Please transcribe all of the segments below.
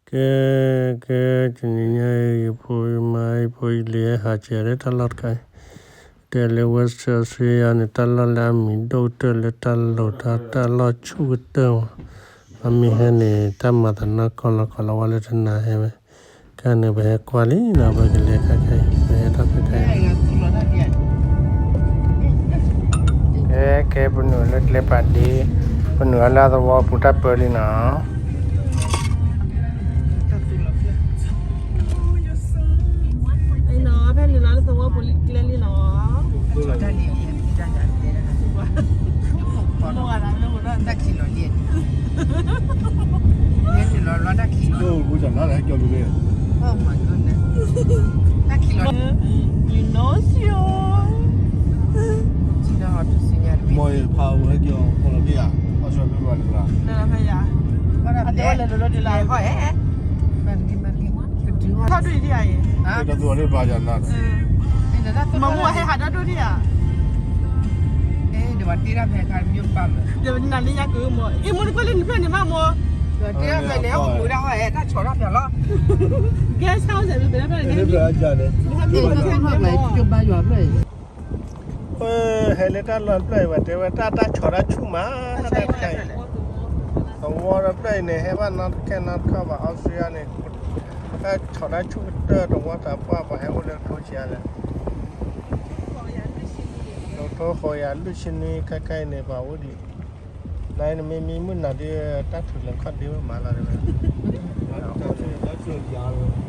ကဲ, ကဲ, တနံၤညါအံၤ ယဖိယမါ ယဖိယလံၤ ဟဲဟးက့ၤလၢတၢ်လီၢ်တခါအံၤ, တဲလၢ Western Australia န့ၣ် တၢ်လီၢ်လၢအမံၤဒိၣ်ကတၢၢ်လၢတၢ်လိၤတၢ် တၢ်လီၢ်ဆူၣ်ကတၢၢ်မး, အမ့ၢ်ဟဲန့ၣ် တၢ်မၤသးနီၢ်ကီၢ်လီၤ ကီၢ်လီၤဝါလၢတနၤဟဲဝဲ, ခဲန့ၣ် ပဟဲကွၢ်လံနီၤ ပကလဲၤခဲခဲအံၤ ပဟဲထီၣ်ခဲခဲအံၤ ကဲ ကဲ ပနုာ်လၢကျဲပာ်ဒ့, ပနုာ်အလၢသဝီပူၤတၢ်ပၢလံနီၤ. နီၤ ဖဲနုာ်လီၤလၢသဝီပူၤကျဲလံနီၤ. တၢ်ခံလီၤလံ, နုာ်လီၤလီၤတၢ်ခံလီၤ, Oh my goodness, တၢ်ခံလီၤ, you know you, မ့ၢ်ဖးဝဲကီၤ ကီၤလီၤဘ့ၣ်ဧါ, အီစထြ့လယါ, လၢဖဲယၤ, အတဲဝဲလဲၤလိၤလိၤဒ်လဲၣ်, ထီၣ်ဒုးဒ်ဧါအံၤ, တၢ်သူအီၤလၢဘၣ်ယၤနၤ, မ့ၢ်မူအဟဲဟးဒီဒိၣ်ဒ်ဧါ, နၤလၢယၤကုၤမ့ၢ်, အ့ၣ် မူတကွဲလၢနဖျၢၣ်န့ၣ်မးမ့ၢ်, တၢ်ဆီၣ်တၢ်ဖျၢၣ်လီၤ, guest house န့ၣ်, ဟဲလၢတၢ်လီၢ်တဖျၢၣ်အံၤ ဘၣ်တဲဝဲတၢ်တၢ်ဆီၣ်တၢ်ဆူၣ်မး, တၢ်တခါအံၤ, သဝီတဖျၢၣ်အံၤန့ၣ် ဟဲဘၣ်နီတခဲနီတခီဘၣ် အီစထြ့လယါန့ၣ်, တၢ်ဆီၣ်တၢ်ဆူၣ်ကတၢၢ်တဝီတၢ်ပှၢ် ပှၤဟဲအိၣ်လၢကထိဆံးလဲၣ်, ကထိဃိးယၤလွံၢ်ဆံနွံ ခဲခဲအံၤန့ၣ် ပှၤအိၣ်ဒံး, နမ့ၢ်မံမုၢ်နၤဒ် တၢ်ထုးလၢခီၣ်ဒ့ဝဲမးလီၤ,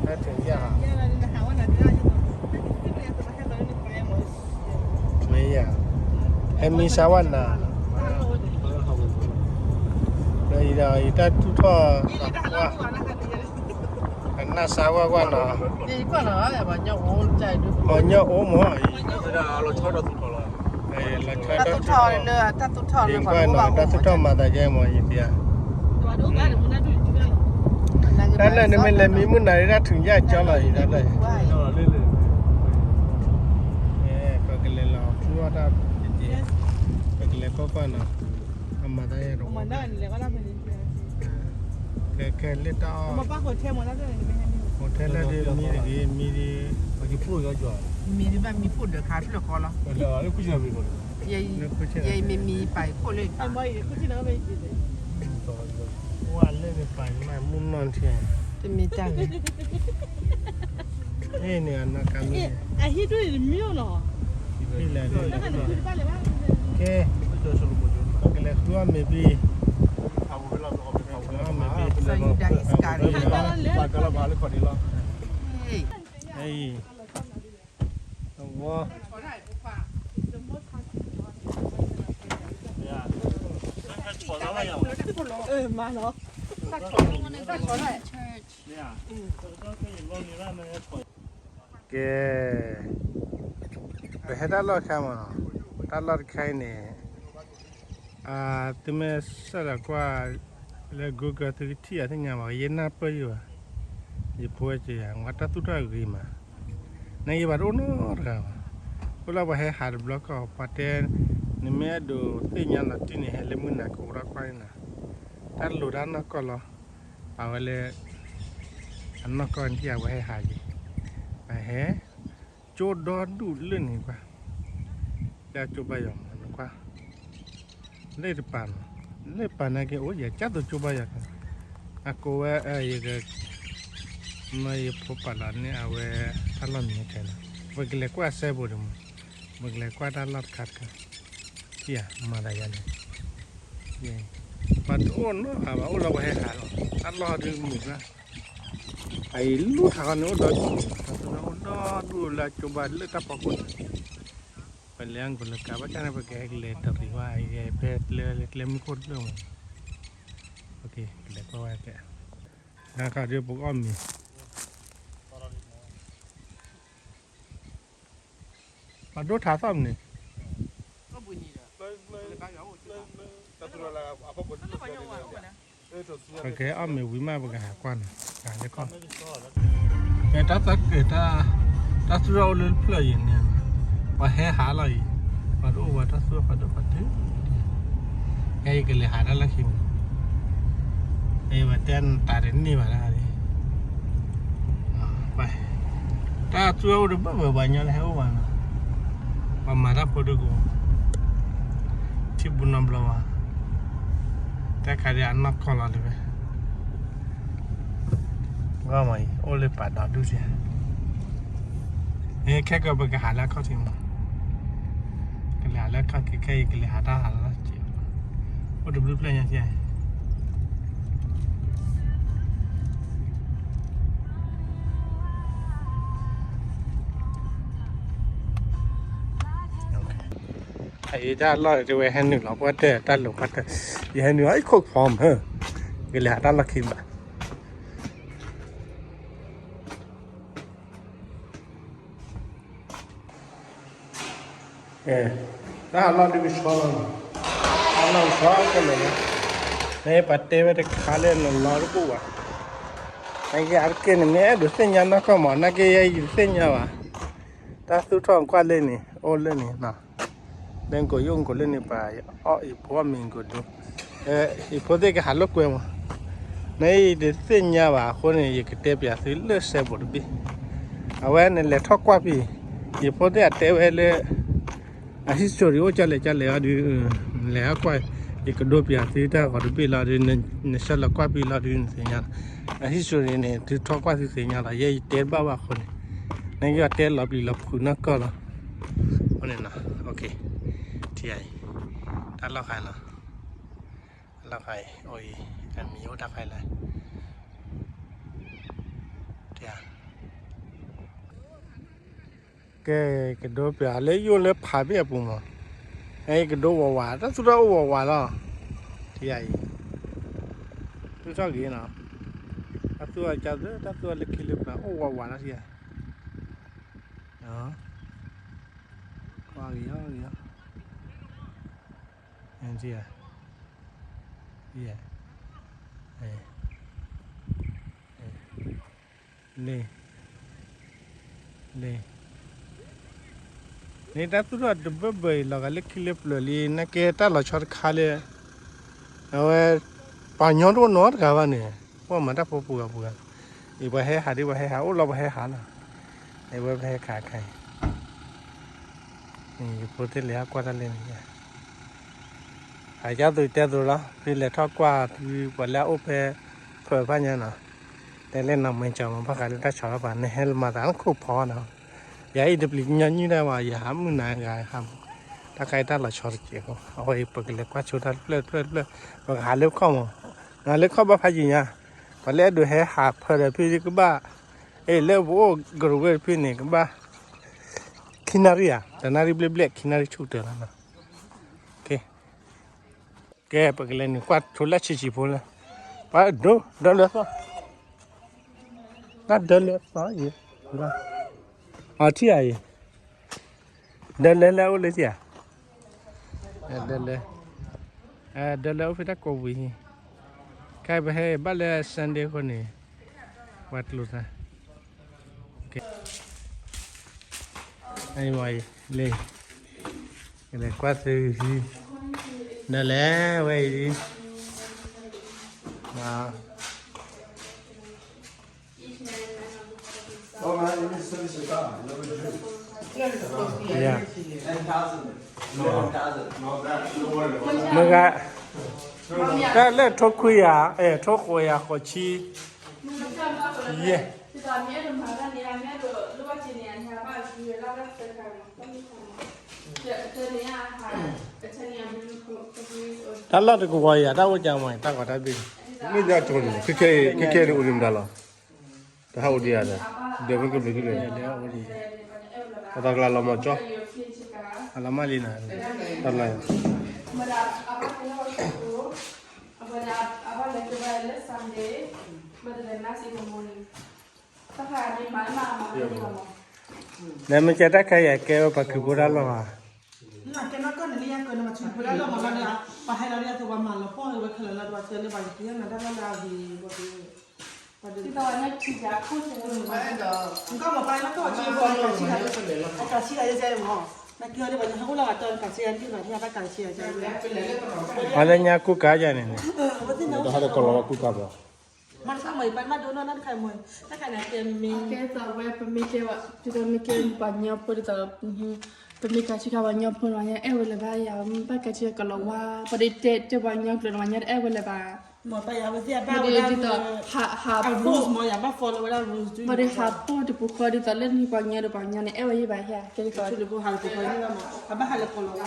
တၢ်ထုးယၤ, မ့ၢ်ယၤ, ဟဲမံစါဝဲနၤ, ဒီးအံၤဒီး ယတၢ်သူၣ်ထီၣ်, အနၢ်စါဝဲကွၢ်နီၤ, ပှၤညီအိၣ်မးအံၤ, လီၤဆီဒီးသူၣ်ထီၣ်လီၤ, တၢ်သူၣ်ထီၣ်မၤသးယဲမးအံၤသ့ဧါ, တၢ်လၢနမ့ၢ်လဲၤမံမုၢ်နၤဒ် တၢ်ထုးယၤကၠီလီၤအံၤ, ပကလဲၤလီၤဆူအီၣ်တၢ်, ပကလဲၤကွၢ်ကွၢ်နီၤ, အမၤသးယဲတဝီ, ကဲ ကဲ လၢတၢ်အီၣ်, hotel လၢဒ်မံတဂ့ၤ မံဒ်, မံဒ်ဘၣ်မံဖိၣ်ဒၢးခါဖျၢၣ်ဃီလီၤ, ယမံမံပာ်ခိၣ်လၢ, အိၣ်ဝဲလၢန့ၣ်ပာ်မုၢ်နီၢ်ထံ, တမ့ၢ်တၢ်ဂ့ၤ, န့ၣ်အနီၢ်ကါမ့ၢ်, အဟံၣ်ဒိၣ်အံၤတမံၤအိၣ်နီၤ, ကဲ, ပကလဲၤဃုအီၣ်မ့ၤဘံ, မ့ၤဘံ, လၢ, သဝီ, ကဲ, ပဟဲတၢ်လီၢ်တခါမး, တၢ်လီၢ်တခါအံၤန့ၣ်, သုမ့ၢ်စးဒီးကွၢ်လၢ Google သုကထံၣ်အသ့ၣ်ညါဘၣ်, ယနၢ်ပၢၢ်ယံၤဘၣ်, ယဖိဝဲက့ၤယၤ ဝဲတၢ်သူၣ်ထီၣ်အဂ့ၤမး, နဂ့ၤဘၣ်တအိၣ်နီတဂၤဘၣ်, အိၣ်လၢပှၤဟဲဟးတဘျီကီၢ် ပှၤတဲ, နမ့ၢ်အဲၣ်ဒိးသ့ၣ်ညါလီၤတံၢ်န့ၣ် ဟဲလၢမုၢ်နၤကအိၣ်ဒီးကွၢ်န့ၣ်နီၤ, တၢ်လိၤတၢ်နီၢ်ကီၢ်လီၤ, အဝဲလၢ, အနီၢ်ကီၢ်နထံၣ်အဝဲဟဲဟးက့ၤ, အဟဲ, ကၠိဒီဒူၣ်လၢန့ၣ်ကွၢ်, ကၠိဘါယွၤမးနကွၢ်, လၢတပၤနီၤ, လၢပၤနာ်က့အိၣ်ယဲ ကၠၢ်သိးကၠိဘါယွၤ, အကိးဝဲ, ယက, မ့ၢ်ယဖိပာ်လီၤန့ၢ်အဝဲ, တၢ်လီၢ်မံၤခဲလၢာ်, ပကလဲၤကွၢ်စဲဘိးဒံးမး, ပကလဲၤကွၢ်တၢ်လီၢ်တခါတခါ, ထံၣ်ဧါ မၤသးယါန့ၣ်, ပှၤတအိၣ်နီတဂၤဘၣ် အိၣ်လၢပှၤဟဲဟးလီၤ, တၢ်လီၢ်ဒုးမုာ်ကျါ, အအံၤလူၤထးဃီန့ၣ်အိၣ်ဒီဒူၣ်, အိၣ်ဒီဒူၣ်လၢကၠိဘါလၢတၢ်ဖီခိၣ်န့ၣ်, ပလဲၤအကလၢကါဘၣ်ဆၣ်န့ၣ် ပကဟဲကလဲၤတရံးဝဲအံၤ ဖဲလၢကျဲမုၢ်ခိၣ်တဖျၢၣ်မး, ပကလဲၤကွၢ်ဝဲကဲ, နခါဒုးပကအီၣ်မ့ၤ ပှၤဒိၣ်ထးသီၣ်မနုၤ, ပကဟဲအီၣ်မ့ၤဝံၤမး ပကဟးကွၢ်နီၤ, ဟးလၢကီၢ်, ကဲတၢ်သးကဲ, တၢ်သူၣ်ထီၣ်အိၣ်လၢတဖျၢၣ်အံၤန့ၣ်, ပှၤဟဲဟးလီၤအံၤ, ပှၤတအိၣ်ဝဲတၢ်သူၣ်ထီၣ်ဖးဒိၣ်ဖးထီ, ဟဲအံၤကလဲၤဟးတၢ်လၢခံန့ၣ်, အဝဲတဲနတၢ်တန့ၢ်ဘၣ်တၢ် သူဝဲအိၣ်တဘၣ်ဘၣ် ပှၤညီလၢဟဲအိၣ်ဘၣ်နီၤ, ပှၤမၤတၢ်ဖိဒုကအိၣ်, ထံၣ်ဘူးနီတဘျီဘၣ်, တၢ်ခါဒ်အနီၢ်ကီၢ်လီၤလံဝဲ, ဂီၢ်မးအံၤ အိၣ်လၢပာ်ဒီဒူၣ်စ့ၢ်, ခဲကီးပကဟးလၢအခီၣ်ထံးမး, ကလဲၤဟးလၢအခီၣ်ထံးခဲအံၤ ကလဲၤဟးတၢ်ဟးလီၤစ့ၢ်, အိၣ်တဘျုးဖျၢၣ်ညါစ့ၢ် အံၤတၢ်လီၢ်တဝဲဟဲနုာ်လီၤ ပှၤတဲတၢ်လိၤပှၤတဲ, ယဟဲနုာ်လီၤ အံၤခိၣ်ဖီမး, ကလဲၤဟးတၢ်လီၢ်ခံဘၣ်. တၢ်လီၢ်ဒ်ကဆှီလီၤ, တၢ်လီၢ်ကဆှီကလဲာ်လီၤ, နပှၤတဲဝဲတခါလၢနလီၤတဘၣ်ဘၣ်, နက့အါတက့ၢ်န့ၣ် မ့ၢ်အဲၣ်ဒိးသ့ၣ်ညါနီၢ်ကီၢ်မး, နက့ယဲယတသ့ၣ်ညါဘၣ်, တၢ်သူၣ်ထီၣ်ကွၢ်လၢန့ၣ် အိၣ်လၢန့ၣ်နီၤ လၢကိးယိၣ်ကိးလၢန့ၣ် ပှၤအီၣ်အံၤဖိအီၣ်မ့ၤကိးဒိ, အံၤဖိသ့ၣ်ကဟးလိာ်ကွဲမး, နအံၤတသ့ၣ်ညါဘၣ်အဃိန့ၣ် ယကတဲပျးသုလၢစဲဘူးတဘ့ၣ်, အဝဲန့ၣ်လဲၤထီၣ်ကွၢ်ဖဲ, ယဖိသ့ၣ်အတဲဝဲလၢ အ history အိၣ်ကလဲာ်ကလဲာ်အီၤဒုး, လဲၤဟးကွၢ်, ယကဒိပျးသုတၢ်ဂီၤတဘ့ၣ်လီၤဒုး, နဆၢလီၤကွၢ်ဖဲလီၤဒုးနသ့ၣ်ညါလီၤ, အ history န့ၣ် သုထီၣ်ကွၢ်သုသ့ၣ်ညါလီၤ, ယဲယတဲတဘၣ်ဘၣ်အဃိန့ၣ်, နက့အီၤတဲလီၤပျံၤလီၤဖုးနီၢ်ကီၢ်လီၤ, အဃိန့ၣ်နီၤ, ထံၣ်အံၤ, တၢ်လီၢ်ဃါနီၤ, တၢ်လီၢ်ဃါအံၤ အိၣ်အံၤ, အမံၤအိၣ်တၢ်ဃါလၢ ကဲ, ကဒိပျးလၢယိၣ်လၢဖးဘ့ၣ်အပူၤမး, အကဒိဝးဝး တၢ်သူၣ်ထီၣ်အိၣ်ဝးဝးလီၤ, ထံၣ်အံၤ, သူၣ်ထီၣ်ဂ့ၤနီၤ, တၢ်သူၣ်အီၤကသၢ တၢ်သူၣ်အီၤလၢခံလၢပှၤအိၣ်ဝးဝးလီၤထံၣ်ဧါ, ကွၢ်ဂ့ၤအီၤဂ့ၤအီၤ, ထံၣ်ဧါ, လ့ၣ် လ့ၣ်, န့ၣ်တၢ်သူၣ်ထီၣ်တဘၢဘၢအံၤလီၤဂာ်လၢခံလၢပျၢၤလံ နကဲတၢ်လီၤဆီတခါလၢ, အဝဲ, ပှၤညီတအိၣ်နီတဂၤဘၣ်န့ၣ်, ပှၤမၤတၢ်ဖိပှၤဂၤပှၤဂၤ, အံၤပှၤဟဲဟးဒ်ပှၤဟဲဟးအိၣ်လီၤပှၤဟဲဟးလီၤ, အဝဲပဟဲခးခါအံၤ ယဖိသ့ၣ်လဲၤဟးကွၢ်တၢ်လၢန့ၣ်, အယါသူတဲသိးလီၤ သုလဲၤထီၣ်ကွၢ်သုပှၤလၢအအိၣ်ဖဲ, ဖၢဖးညါနီၤ, တဲလၢနီၢ်မ့ၢ်ကၠီမၤဘၣ်ဃးလၢတၢ်ဆီၣ်လီၤပှၤ နဟဲလၢမၤသးလၢခိၣ်ဖီနီၤ, ယၤအံၤတပျံၤညီနုၢ်တၢ်ဘၣ် ယဟးမုၢ်နၤဂၤဟး, တၢ်ခါအံၤတၢ်လီၤဆီတကဲးဖိ အဝဲအံၤပကလဲၤကွၢ်ဆိတၢ်တဖျၢၣ်တဖျၢၣ်တဖျၢၣ်, ပကဟးလၢခီၣ်မး, နဟးလၢခီၣ်ဘၣ်ဖးယံာ်ညါ, ပှၤလၢအဲၣ်ဒိးဟဲဟးဖၢဒီးဖုကဘၣ်, အဲၣ်လၢပအိၣ်ကရူၢ်ဝဲၢ်တဖုန့ၣ်ကဘၣ် ခံနၣ်ရံၣ်ဧါ, တနၣ်ရံၣ်ဘျဲၣ်ဘျဲၣ် ခံနၣ်ရံၣ်ဆူၣ်ကတၢၢ်လီၤနီၤ, ကဲ, ပကလဲၤနုာ်ကွၢ်ဆိလၢဆံးဆံးဖိလၢ, ပှၤဒိၣ်ဒၢလၢသီ, တၢ်ဒၢလၢသီအံၤ, အထံၣ်ဧါအံၤ, ဒၢလၢလၢအိၣ်လၢထံၣ်ဧါ, ဒၢလၢ, ဒၢလၢအိၣ်ဖဲတၢ်ကိးပူၤဟံၣ်, ခဲအံၤပဟဲဘၣ်လၢ Sunday အဃိန့ၣ်, ပှၤကျိၤသး လံ, ကလဲၤကွၢ်သု, နလဲၤဝဲအံၤ, မ့ၢ်ဂ့ၤ, တၢ်လၢထိခွံယၤ, အဲၣ် ထိဃိးယၤဃိးဆံ, ယဲၢ် တၢ်လီၢ်တကဝီၤအံၤ တၢ်အိၣ်ကမး တၢ်ဂီၤတၢ်ဘ့ၣ်, မ့ၢ်ဒၣ်တိၤန့ၣ် ခဲခဲန့ၣ်အိၣ်ဒံးမတၤလီၤ, တဟးအိၣ်ဒံးဧါ, ဒီးမ့ၢ်ကဘျုးကဘျၢၣ်, အတၢ်ကျါလီၤမီၤကၠီ, အလီၤမၢ်လံနၤ, တၢ်လီၢ် လၢမ့ၢ်ကဲတၢ်ခဲအံၤ ကဲဝဲပှၤကုၢ်ဖိတၢ်လီၢ်ဧါ, ပှၤလၢညါကူကၤယၤန့ၣ်န့ၣ်, တဟးဒီးကလီၤဝဲကူကၤဘၣ် မၤတခါမ့ၢ် ပမၤဒိနီၢ်နီၢ်တခါမ့ၢ် တခါန့ၣ်ကဲမ့ၢ် ကဲသိးဝဲ ပမ့ၢ်ကဲဝဲ ဒ်သိးမ့ၢ်ကဲပှၤကညီဖိဒ်သိး ပမ့ၢ်ကးဆံးခါပှၤကညီဖိနီၤ ညါအဲၣ်ဝဲလၢၤဘၣ်ယၤ ပဘၣ်ကးဆံးကလီၤဝါ ပဒးတဲတဲပှၤကညီကျိာ်နီၤ ညါတအဲၣ်ဝဲလၢၤဘၣ် မ့ၢ်ပယၤဝဲသ့ၣ်ဘၣ်ဝဲဒၣ် ဒ်သိး ဟး ဟးဖိ မ့ၢ်ယၤဘၣ် follow ဝဲဒၣ် rules ဒ် ပှၤဒးဟးဖိတပူၤဃီဒ်သိးလၢနဟံးပှၤကညီဒီးပှၤကညီန့ၣ် အဲၣ်ဝဲယဲၢ်ဘၣ်ဟဲ ကဲဒ်သိး ဟးဖိတပူၤဃီ အဘၣ်ဟးလၢကလီၤဝါ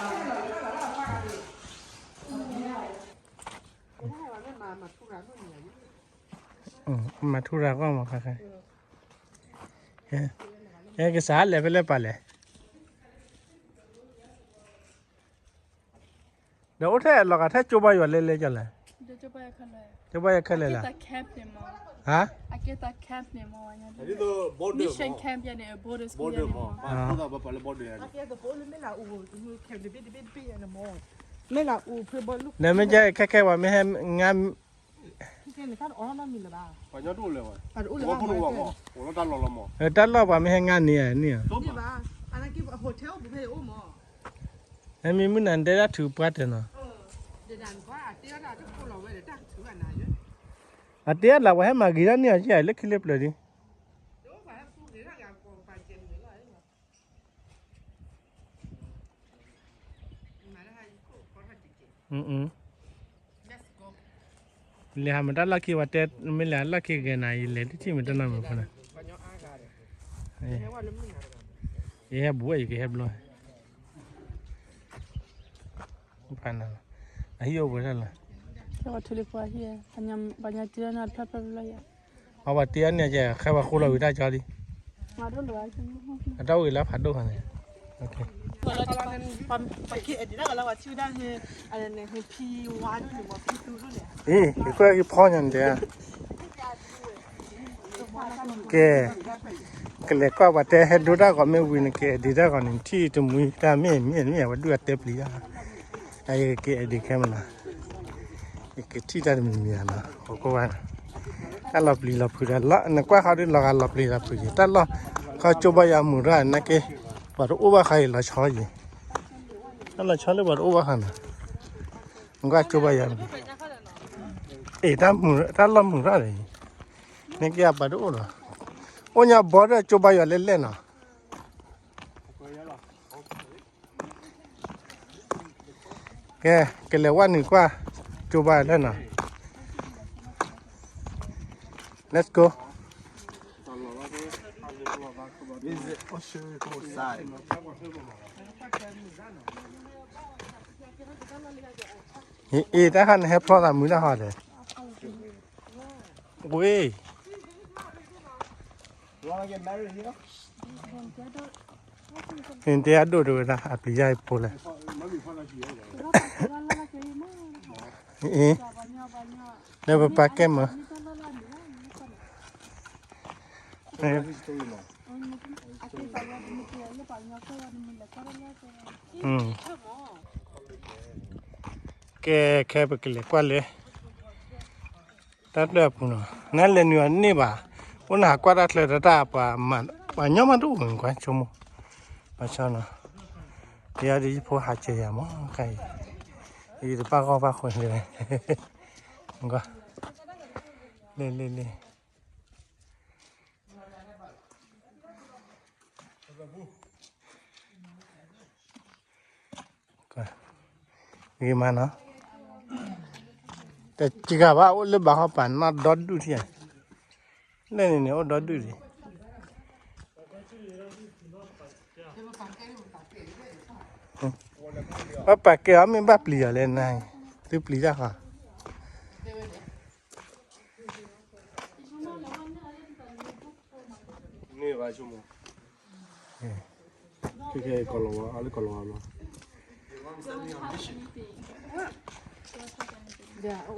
မၤထူရၤကီၢ်မးခါခါ ဟဲကစးလဲၤဖဲလဲၣ်ပာ်လဲၣ် ဒီးအိၣ်ထဲအလီၤဂာ်ထဲကၠိဘါယွၤလဲၤလဲၤကလဲၣ် ကၠိဘါယွၤခဲလၢာ်လၢ ဟါ Mission camp ယၤန့ၣ် border school ယၤန့ၣ်မး မ့ၢ်လၢအူ ခဲခဲဝဲမ့ၢ်ဟဲငါ တၢ်လီၢ်ပှၤမ့ၢ်ဟဲငါန့ၣ်ဧါန့ၣ်ဧါ မ့ၢ်မုၢ်နၤတဲဒၣ် ထုးပှၢ်တဲနီၤ အတဲအလၢပှၤဟဲမၤဂ့ၤတၢ်န့ၣ်အီၤ ယလၢခံလၢပျၢၤဒ် လဲၤဟးမတၢ်လီၢ်ခံဝဲတဲ မ့ၢ်လဲၤလီၢ်ခံဂ့ၤနၤ ယလဲၤတထံၣ်မ့ၢ်တနီၤမ့ၢ်ဖိန့ၣ် ယဟဲဘူးဝဲ ယကဟဲဘျီ ဖးနၤလီၤ အဟံၣ်အိၣ်ပှဲၤတၢ်လီၤ ပှၤထူလံၤပှၤဟံၣ် ပှၤညါတံၢ်လီၤနၤဖျၢၣ်ဖျၢၣ်ဖျၢၣ်ယၤ အဝဲတံၢ်အန့ၣ်ကဲ ခဲပှၤဃိလီၤဝံၤတၢ်ကၠီလံ အတၢ်အိၣ်ဂ့ၤလၢဖးဒိၣ်ခါန့ၣ် ပကဲဒ်လၢကလီၤဝါထံဝဲဒၣ် အဖံဝါဒိၣ်န့ၣ်မ့ၢ်ဖံသူဒိၣ်န့ၣ် အံၤ ယကွဲၢ်က့ၤဖီညါန့ၣ်တဲ ကဲ ကလဲၤကွၢ်ပှၤတဲဟဲဒိတၢ်ဂီၤမ့ၢ်ဝံၤန့ၣ် ကဲဒ်တၢ်ဂီၤန့ၣ် ထံၣ်တမှံတၢ်မ့ၢ်မ့ၢ်မ့ၢ် အဝဲဒုးအတဲပျံၤတၢ် အကဲဒ်ခဲမနၤ ယကထံၣ်တၢ်တမံၤမံၤနီၤ ဟိုကိးဝဲ တၢ်လီၤပျံၤလီၤဖုးဒီး နကွၢ်ဃီဒုးလီၤဂာ်လီၤပျံၤလီၤဖုးက့ၤ တၢ်လီၢ်ခီကၠိဘါယွၤမုာ်ရၣ်နာ်က့ ပှၤတအိၣ်ဘၣ်ဃးအံၤလီၤဆီအံၤ တၢ်လီၤဆီလၢပှၤတအိၣ်ဘၣ်ဃးနီၤ နကွၢ်ကၠိဘါယွၤ အ့ တၢ်လီၢ်မုာ်ရၣ်န့ၣ် နက့အပှၤတအိၣ်လီၤ အိၣ်ညါဘီဒီးကၠိဘါယွၤလဲၣ်လဲၣ်နီၤ ကဲ ကလဲၤဝဲနုာ်ကွၢ် ကၠိဘါလဲၣ်နီၤ Let's go အ့ တၢ်ဟးနဟဲဖျီသးမုၢ်တၢ်ဟီဒီး ဝ့ၢ် နတဲအဒိၣ်တဝဲဒၣ် အပျံၤယါအဖိလဲၣ် အ့ လၢပပာ်ကဲမး ကဲ ခဲပကလဲၤကွၢ်လၢ တၢ်တၢၢ်အပူၤနီၤ နလဲၤနုာ်အန့ၢ်ဘၣ် အိၣ်နဟးကွၢ်တၢ်ချၢတၢ်တၢ်ပှၤ ပှၤညီမးတအိၣ်ဝဲကွၢ်ဆိကမိၣ် ဘၣ်ဆၣ်နီၤ ယၤဒ်ယဖိဟးစၢၤယၤမး ခါအံၤ ယတဘၣ်ဂီၢ်ဘၣ်ဃိန့ၣ် ကွၢ် လ့လ့လ့ ဂ့ၤမးနီၤ တစှၤဘၣ် အိၣ်လၢဘၣ်ဟီပာ်နီၣ်ဒီဒူၣ်ထံၣ်ဧါ လၢန့ၣ်န့ၣ် အိၣ်ဒီဒူၣ်ဒံး ဘၣ်ပာ်ကဲအီၤ မ့ၢ်ဘၣ်ပျံၤအီၤလဲၣ်နၤ သုပျံၤတၢ်ဃီ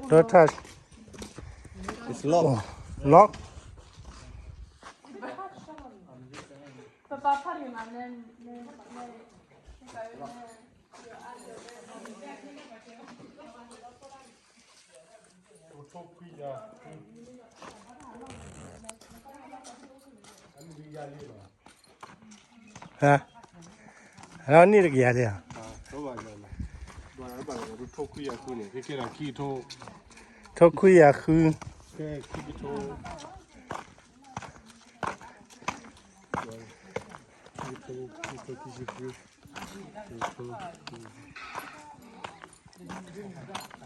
Don't touch. It's locked. Lock. ဟါ, အနီၢ်တကယၤဒံးဧါ, ထိခွံယၤဃု, ကဲ ခံကထိ ခံကထိ ခံကထိ ခံဆံခွံ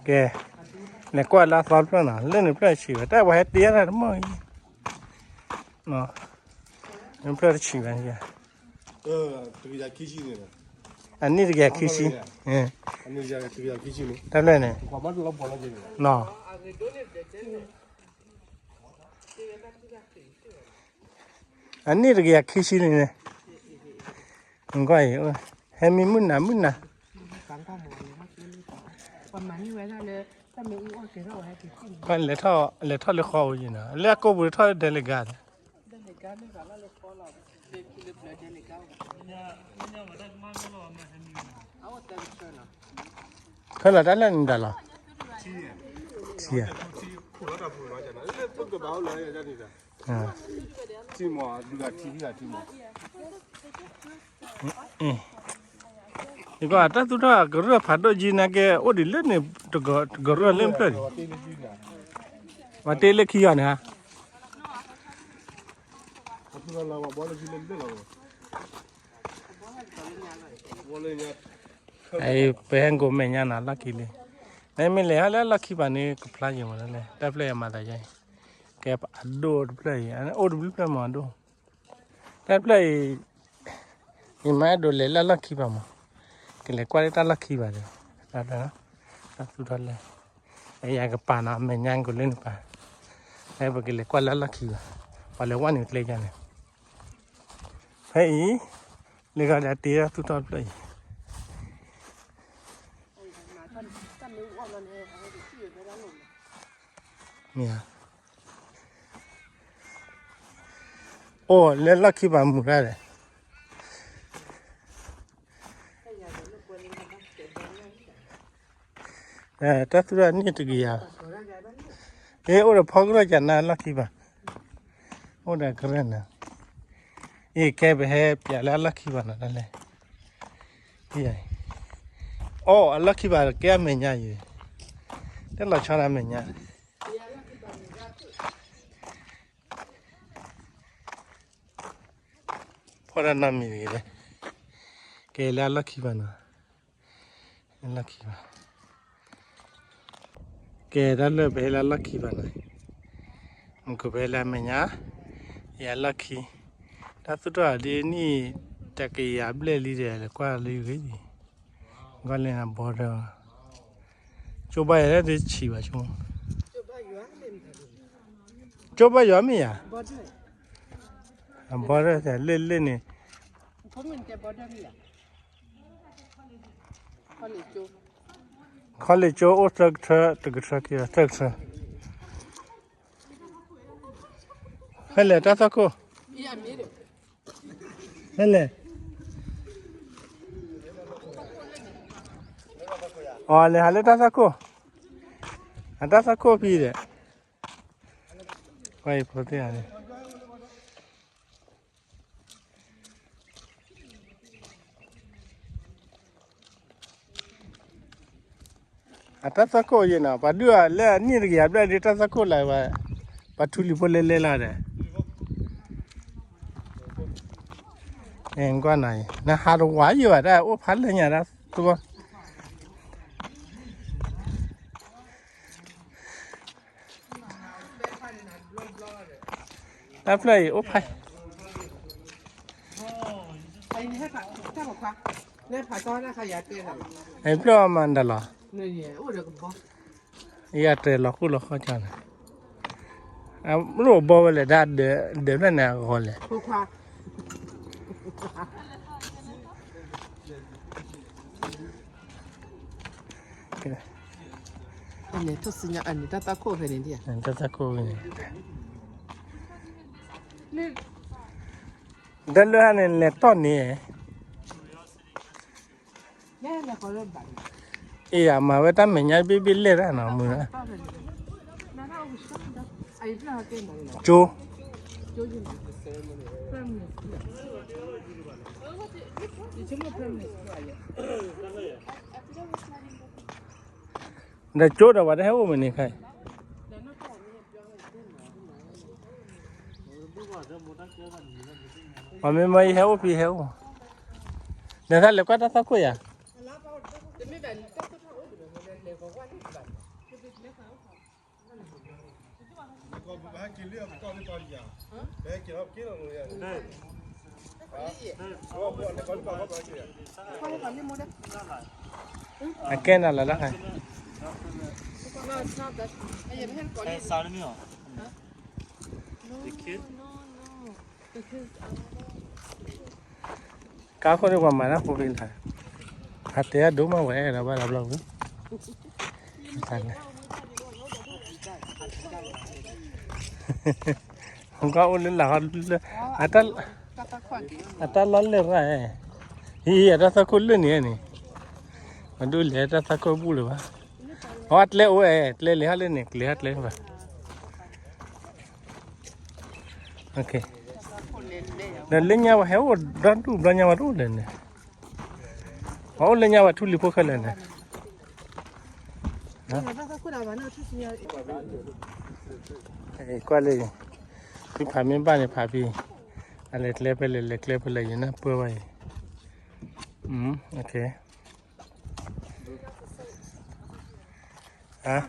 ကဲ လဲၤကွၢ်လၢအသီတဖျၢၣ်နီၤ လၢန့ၣ်ဖျၢၣ်ဆံးဝဲ တၢ်ပှၤဟဲတ့တၢ်တမီၢ်အံၤ ဖျၢၣ်တဆံးဝဲ အနံၣ်တကယၤခံဆံ တၢ်ဖျၢၣ်န့ၣ် အနံၣ်တကယၤခံဆံန့ၣ်န့ၣ် ကွၢ်အံၤ ဟဲမံမုၢ်နၤမုၢ်နၤ လဲၤထီၣ်လၢဃီအိၣ်ယံၤနီၤ လၢအကိာ်ပူၤထီၣ်ဒဲလၢဂၤန့ၣ် ခဲလၢာ်တၢ်လၢနတၢ်လီၤ ထံဧါ ယကတၢ်သူၣ်ထီၣ် ကရၢၢ်ဖးဒိၣ်ကံနာ်က့ အိၣ်ဒံးလၢန့ၣ် တကရၢၢ်လၢဖျၢၣ်န့ၣ် ပှၤတ့လၢခံဂၤန့ၣ်ဧါ ပဟဲကိးမဲာ်ညါနီၤ လီၢ်ခံလံ နမ့ၢ်လဲၤဟီလၢလီၢ်ခံဘၣ်န့ၣ် ကဖျါယံၤမးလၢ တၢ်ဖျၢၣ်အံၤမၤသးယါအံၤ ကဲအဒိၣ်တဖျၢၣ်အံၤ အိၣ်တဘျုးဖျၢၣ်မးအဒိၣ် တၢ်ဖျၢၣ်အံၤ ယမၤအဲၣ်ဒိးလဲၤလၢလီၢ်ခံဘၣ်မး ကလဲၤကွၢ်လၢတၢ်လီၢ်ခံဘၣ်ဒီး တၢ်သူၣ်ထီၣ်လဲၤ ယကပာ်နီၤ အမဲာ်ညါကလဲၤန့ၣ်ပာ် ပကလဲၤကွၢ်လၢလီၢ်ခံဘၣ် ပှၤလဲၤဝဲန့ၣ်ကျဲယါန့ၣ် ဖဲအံၤ လၢဂၤဒၣ်တ့တၢ်သူၣ်ထီၣ်တဖျၢၣ်အံၤ မ့ၢ်ဧါ အိၣ်လၢလီၢ်ခံဘၣ်မူၤတၢ်ဒီး တၢ်သူၣ်ထီၣ်န့ၣ်တကယၤ အ့ အိၣ်ဒီးဖီကရၢၢ်ကနါလီၢ်ခံဘၣ် အိၣ်ဒီးကရၢၢ်နၤ အ့ ကဲပဟဲပၠးလၢအလီၢ်ခံဘၣ်နီၤတၢ်လဲၣ် အိၣ်အလီၢ်ခံဘၣ်ကဲအမဲာ်ညါယံၤ တၢ်လီၤဆီဒၣ်အမဲာ်ညါ ဖီၣ်တၢ်နီတမံၤတဂ့ၤလဲၣ် ကဲလၢအလီၢ်ခံဘၣ်နီၤ လီၢ်ခံဘၣ် ကဲတၢ်လၢပဟဲလၢအလီၢ်ခံဘၣ်နီၤ မ့ၢ်ကပဟဲလၢအမဲာ်ညါ ယအလီၢ်ခံ တၢ်သူၣ်ထီၣ်ဒ်နံၣ်တကယၤဘျဲၣ်လံဒီး လဲၤကွၢ်လၢယဂ့ၢ် ကွၢ်လၢနဘီဒီး ကၠိဘၣ်ယၤလၢတဆံးဘၣ်ဆိ ကၠိဘၣ်ယၤမ့ၢ်ယၤ အဘီဒီးလၢလၢန့ၣ် ခီလ့ၣ်ကၠိအိၣ်သၢကထၢ တကထၢခံသၢကထၢ ဖဲလဲၣ်တၢ်သီခိၣ် ဖဲလဲၣ် အီၤလဲၤဟးလၢတၢ်သီခိၣ် အတၢ်သီခိၣ်ဖံးဒီး ပှၤအံၤဖိသ့ၣ်ဧါန့ၣ် အတၢ်သီခိၣ်ယဲၢ်နီၤ ပှၤဒုးအီၤလၢအနံၣ်တကယၤဘျဲၣ်ဒ်တၢ်သီခိၣ်လၢၤဘၣ် ပှၤထူလံၤဖိလဲၤလဲၤလီၤဒီး ကွၢ်နၤအံၤ နဟးတဝးယံၤဘၣ် တၢ်အိၣ်ဖးလၢညါတၢ်သီ တၢ်ဖျၢၣ်အံၤအိၣ်ဖး ဖျၢၣ်အီၤမၤဒၣ်လီၤ ယတဲလီၤဃိလီၤဃီကၢ်န့ၣ် မ့ၢ်အိၣ်ဘီဝဲလဲၣ် ဒၣ်ဒၢးဖျၢၣ်န့ၣ်အဂီၢ်လဲၣ် တၢ်သီခိၣ်ဖဲန့ၣ် တၢ်လၢဟါန့ၣ် လဲၤတီၢ်န့ၣ် အ့ၣ် အမၤဝဲတၢ်မဲာ်ညါဘ့ၣ်ဘ့ၣ်လဲၣ်တၢ်နီၤ မုၢ် ကၠိ ဒီးကၠိဒီးပှၤတဟဲအိၣ်မးန့ၣ်ခဲအံၤ ပှၤမ့ၢ်မၢယဟဲအိၣ်ဖံဟဲအိၣ်, ဒီးတၢ်လဲၤကွၢ်တၢ်သၣ်ခိၣ်ယၤ, အကဲနၤလၢလၢ်, ကါခိၣ်န့ၣ်ပှၤမၤတၢ်ဖိဖံလၢ်, အတဲအဒိၣ်မးဝဲအဲၣ်ဒိးဘၣ်လီၤဘျီဝံၤ, ကအိၣ်လၢလၢ်ဟီလၢ, အတၢ်လီၢ်လဲၢ်ရၣ်, ဟံး အတၢ်သၣ်ခိၣ်လၢာ်န့ၣ်န့ၣ်, အဒိၣ်လဲၣ်တၢ်သၣ်ခိၣ်ဘူၣ်လၢၤဘၣ်, အကျဲအိၣ်အဲၣ် ကျဲလဲၤဟီလၢန့ၣ် ကျဲဟီကျဲဘၣ် ဒီးလၢညါဝဲဟဲအိၣ်ဒီဒူၣ်ဘျီညါဝဲတအိၣ်လဲၣ်န့ၣ်, ပှၤအိၣ်လၢညါဝဲထူလံၤဖိခဲလၢာ်န့ၣ်, ကွၢ်လၢ, ဖံဖးမ့ၢ်ဘၣ်န့ၣ်ဖးဖံ, အလဲၤကျဲဖဲလဲၣ် လဲၤကျဲဖဲလဲၣ် ယနၢ်ပၢၢ်ဘၣ်အံၤ,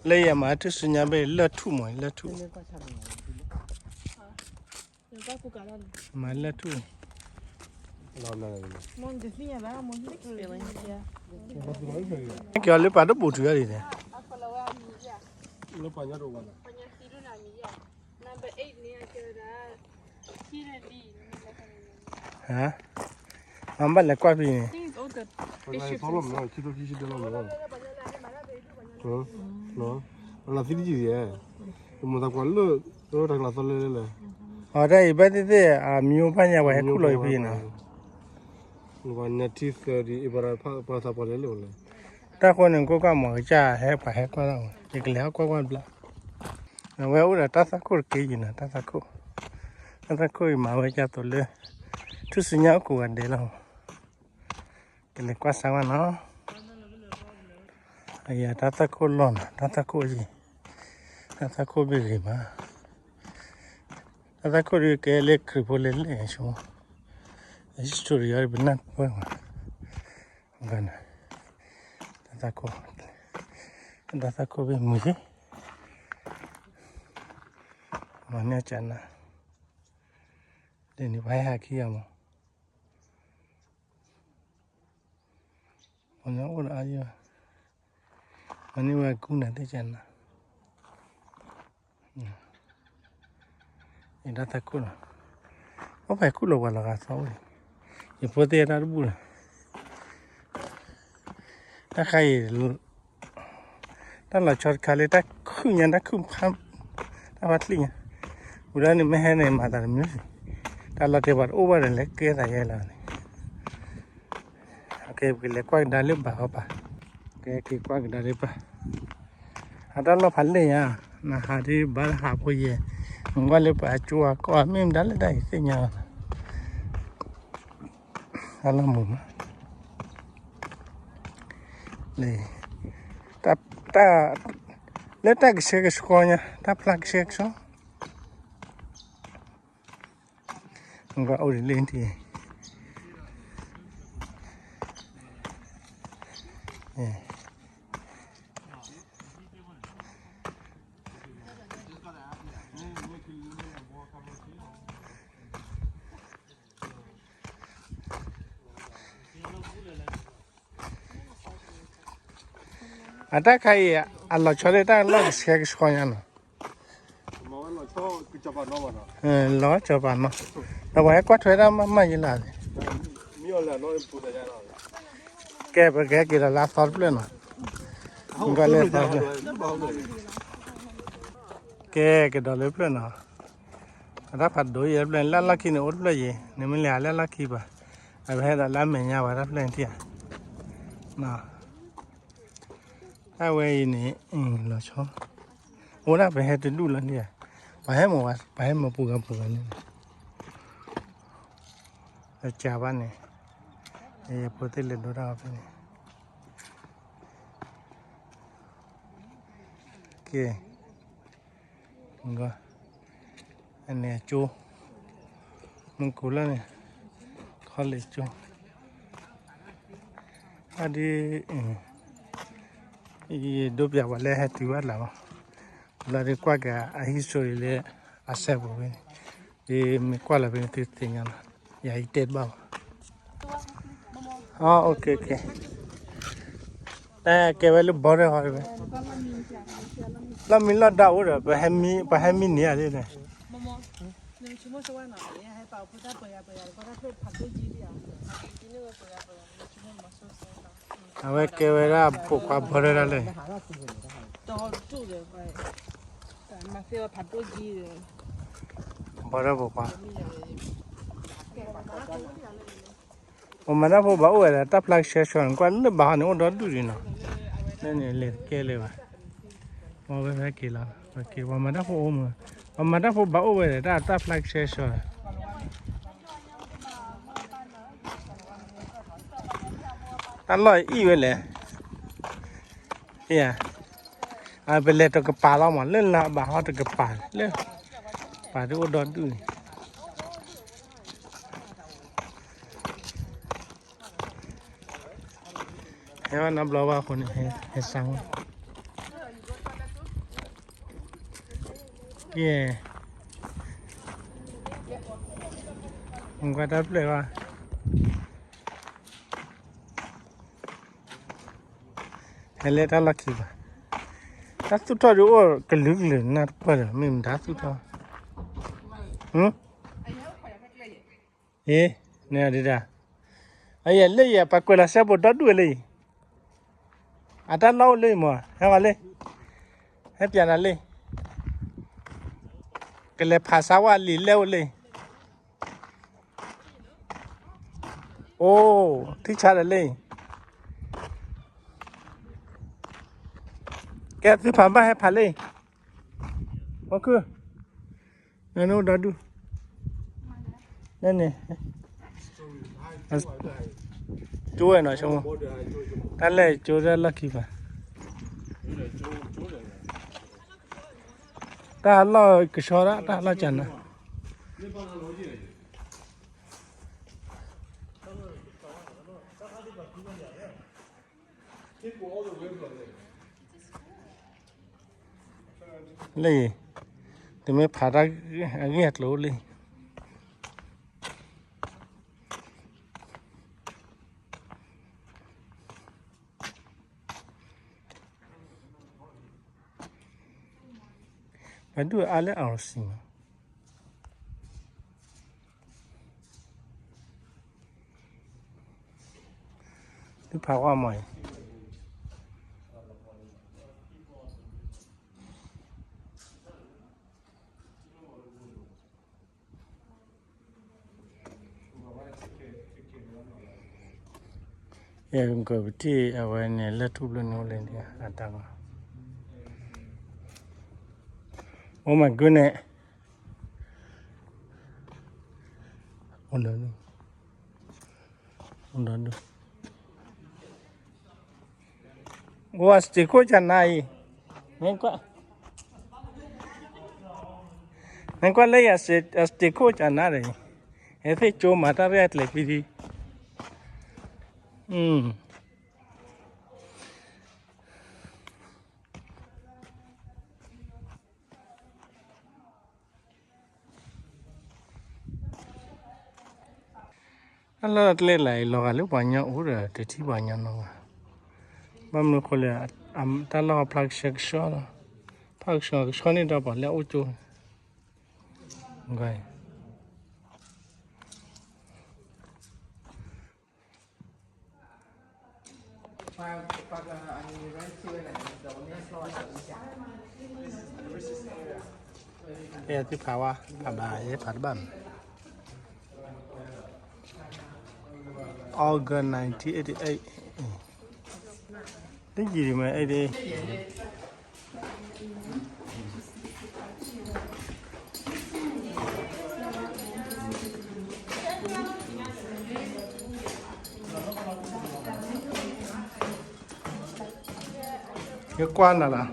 လၢယမၤထူၣ်စုညါဘ့ၣ်လၢထူၣ်မး လၢထူၣ်, မၤလၢထူၣ်, ကၠီၤလၢပှၤတဘူၣ်တုၤအီၤဒ်န့ၣ်, မ့ၢ်ဘၣ်လဲၤကွၢ်ဖဲန့ၣ်, အီၤတၢ်အံၤဘၣ်သ့ၣ်သ့ၣ် အမံၤအိၣ်ဖးညါ ပှၤဟဲခူၣ်လီၤအံၤဖဲအံၤနီၤ, တၢ်ဃိန့ၣ် ကိးကွၢ်မၤကစၢ်ဟဲပှၤဟဲကွၢ်လီၤ, ယကလဲၤဟီကွၢ်ကွၢ်ဘျီ, အဝဲအိၣ်ဒီးတၢ်သၣ်ခိၣ်တက့ၢ်ယံၤနီၤ, တၢ်သၣ်ခိၣ်, တၢ်သၣ်ခိၣ်အံၤမၤဝဲဒ်သိးလၢ ထူၣ်စုညါအိၣ်ကိးဂၤဒဲးလီၤ, ကလဲၤကွၢ်စါဝဲနီၤ, အယၤတၢ်သၣ်ခိၣ်လီၢ်နီၤ, တၢ်သၣ်ခိၣ်အံၤ, တၢ်သၣ်ခိၣ်ဘ့ၣ်ဂ့ၤမး, တၢ်သၣ်ခိၣ်ဒ်ကဲလၢခရံာ်ဖိလဲၣ်လဲၣ်ဆိ, history အံၤပနၢ်ပၢၢ်မး, တၢ်သၣ်ခိၣ်, တၢ်သၣ်ခိၣ်ဘ့ၣ်မုာ်သ့, မၤန့ၢ်ကနၤ, ဒ်န့ၣ်ပှၤဟဲဟးခံဂၤမး ပှၤညီအိၣ်ဒီးအါယီၤ, မၤန့ၢ်ဝဲအကူနၤသ့ၣ်ကနၤ, ယတၢ်သၣ်ခိၣ်လီၤ, အိၣ်ဖဲခူၣ်လီၤပှၤလီၤဂာ်သီအိၣ်, ယဖိသ့ၣ်တၢ်တဘူၣ်လီၤ, တၢ်ခါအံၤ တၢ်လီၤဆီတခါလၢတၢ်ခုၣ်ညါ တၢ်ခုၣ်ဖး, တၢ်ဖးချံၣ်ညါ, ဝံၤဒီးန့ၣ်မ့ၢ်ဟဲန့ၣ် မၤသးတမုာ်, တၢ်လီၤတဲာ်ပှၤတအိၣ်ဘၣ်ဒီးလဲၤကဲသးယဲလီၤန့ၣ်, ကဲပကလဲၤကွၢ်ကဒါလၢဘၣ်ဟီပၤ, ကဲက့ၤကွၢ်ကဒါလၢဘၣ်, အတၢ်လီၢ်ဖးလဲၢ်ညါ, နဟးဒ်ဘၣ်ဟးဖိယဲၢ်, နကွၢ်လၢပှၤကၠိအကီၢ် မ့ၢ်မတၤလၢတၢ်အံၤသ့ၣ်ညါလီၤ တၢ်လီၢ်မုာ်မး, တၢ်, လၢတၢ်ကဆှဲကဆှီညါ တၢ်ဖျါကဆှဲကဆှီ, နကွၢ်အိၣ်ဒ်လၢထံ, အတၢ်ခါအံၤ အလီၤဆီလၢတၢ်လီၢ်ကဆှဲကဆှီညါနီၤ, လီၤကၠီၤပာ်နီၤ, ဒီးပှၤဟဲကွၢ်ထွဲတၢ်မၤမၤယလၢ်, ကဲပကဟဲက့ၤဒီးလၢအသီတဖျၢၣ်နီၤ, ကလဲၤသီတဖျၢၣ်, ကဲကဒီးလၢဖျၢၣ်နီၤ, အတၢ်ဖးဒိၣ်ယဲၢ်ဖျၢၣ်န့ၣ် လၢလီၢ်ခံန့ၣ်အိၣ်တဖျၢၣ်ယဲၢ်, နမ့ၢ်လဲၤဟးလၢလီၢ်ခံဘၣ်, အဝဲဟဲဒီးလၢအမဲာ်ညါဝဲတၢ်ဖျၢၣ်န့ၣ်ထံၣ်ဧါ, တၢ်ဝဲအံၤန့ၣ် လီၤဆီ, အိၣ်ဒၣ်ပဟဲတဒူၣ်လီၤဒံးဧါ, ပှၤဟဲမၤဝဲ ပှၤဟဲမၤပူၤဂၤပူၤဂၤန့ၣ်, အကၢဘၣ်န့ၣ်, ယဖိသ့ၣ်လဲၤဒိတၢ်အီၤဖဲန့ၣ်, ကဲ, အန့ၣ်အကၠိ, မုၢ်ကိၢ်လၢန့ၣ်, ခီလ့ၣ်ကၠိ, အဒ်, ယဒိးပျးပှၤလၢဟဲတုၤဘၣ်လၢ်ဘၣ်, လၢဒ်ကွၢ်က့ၤအ history လၢအစဲးပူၤဖဲန့ၣ်, ဒ်မ့ၢ်ကွၢ်လၢဖဲန့ၣ်သုသ့ၣ်ညါလီၤ, ယၤယတဲတဘၣ်ဘၣ်. တၢ်ကဲဝဲလၢ border ဟီ, လီၢ်မံလီၢ်ဒၣ်အိၣ်ဒီး ပှၤဟဲမံန့ၢ်ဧါဒ်န့ၣ်, အဝဲကဲဝဲဒၣ်ပိာ်ခွါ border ဒၣ်လဲၣ်, border ပိာ်ခွါ ပှၤမၤတၢ်ဖိဘၣ်အိၣ်ဝဲဒီးတၢ်ဖျါကဆှဲကဆှီန့ၣ် ကွၢ်လၢဘၣ်ဟီန့ၣ် အိၣ်ဒီဒူၣ်ဒံးနီၤ, လၢန့ၣ်လဲၤတကဲလၢၤဘၣ်, ပှၤဝဲဖဲက့ၤလီၤ, ပှၤမၤတၢ်ဖိအိၣ်မး, ပှၤမၤတၢ်ဖိဘၣ်အိၣ်ဝဲဒီးတၢ် တၢ်ဖျါကဆှဲကဆှီ တၢ်လီၢ်အံၤဝဲလဲၣ်, ပလဲၤတကပၤလီၤမး လၢလၢဘၣ်ဟီတကပၤလၢ, ပှၤဒ်အိၣ်ဒီဒူၣ်န့ၣ် ဟဲဝဲနီတဘျီဘၣ်အဃိန့ၣ် ဟဲစၢ်, ယဲ, ကွၢ်တၢ်ဖျၢၣ်ဘၣ်, ဟဲလၢတၢ်လီၢ်ခံဘၣ်, တၢ်သူၣ်ထီၣ်ဒ်အိၣ်ကလုာ်ကလုာ်နၢ်တပၢၢ်ဒီး မ့ၢ်မတၤသူၣ်ထီၣ်, အ့, န့ၣ်ဒ်ဒၣ်, အယဲလၢယပှၤကွဲးလီၤစဲးဘိးဒီဒူၣ်လၢအံၤ, အတၢ်လီၢ်အိၣ်လၢအံၤမး ဟဲဝဲလၢ, ဟဲပျးနၤလၢ, ကလဲၤဖးစါဝဲလံာ်လဲၢ်အိၣ်လၢအံၤ, အိ, ထံဆါဒီးလၢအံၤ, ကဲသုဖးဘၣ်ဟဲဖးလၢအံၤ, အိၣ်ခု, နအိၣ်ဒီဒူၣ်, န့ၣ်, ကၠိဝဲနီၤ, တၢ်လဲၣ်ကၠိတၢ်လီၢ်ခံဘၣ်, တၢ်လီၢ်ကဆှီဒၣ် တၢ်လီၢ်ကနၤ လၢ, တမ့ၢ်ဖးတၢ်အဂ့ၢ်အကျိၤလၢ ပဒုၣ်အါလၢ R C မး, သုဖးဝါမးအံၤ, ယကပထံၣ်အဝဲန့ၣ် လၢထူၣ်ဘျုးန့ၣ်အိၣ်လၢဒ်အတၢ်ဘၣ်, Oh my goodness, အိၣ်ဒီဒူၣ်, အိၣ်ဒီဒူၣ်, ဝဲစတံခိၣ်ကနၤအံၤ, မ့ၢ်ကွၢ်, မ့ၢ်ကွၢ်လၢယစတံခိၣ်ကနၤဒီး, ဟဲသ့ၣ်ကၠိမၤတၢ်ရဲၣ်အကျဲၤဖံဒံ, တၢ်လီၢ်တလဲၤလၢအံၤ လီၤဂာ်လၢပှၤကညီအိၣ်ဒီး တထံၣ်ပှၤကညီနီတဂၤ, ဘၣ်မနုၤအဃိလဲၣ်, တၢ်လီၢ်ဖျါကဆှဲကဆှီလီၤ, ဖျါကဆှဲကဆှီန့ၣ်ဒီးပှၤလၢအအိၣ်ကၠိ, အဲ သုဖးဝါ ဖးဘၣ် ယဲဖးတဘၣ်မး, August nineteen eighty-eight, တယံာ်ဒံးမး eighty-eight. ယကွၢ်နၤလီၤ.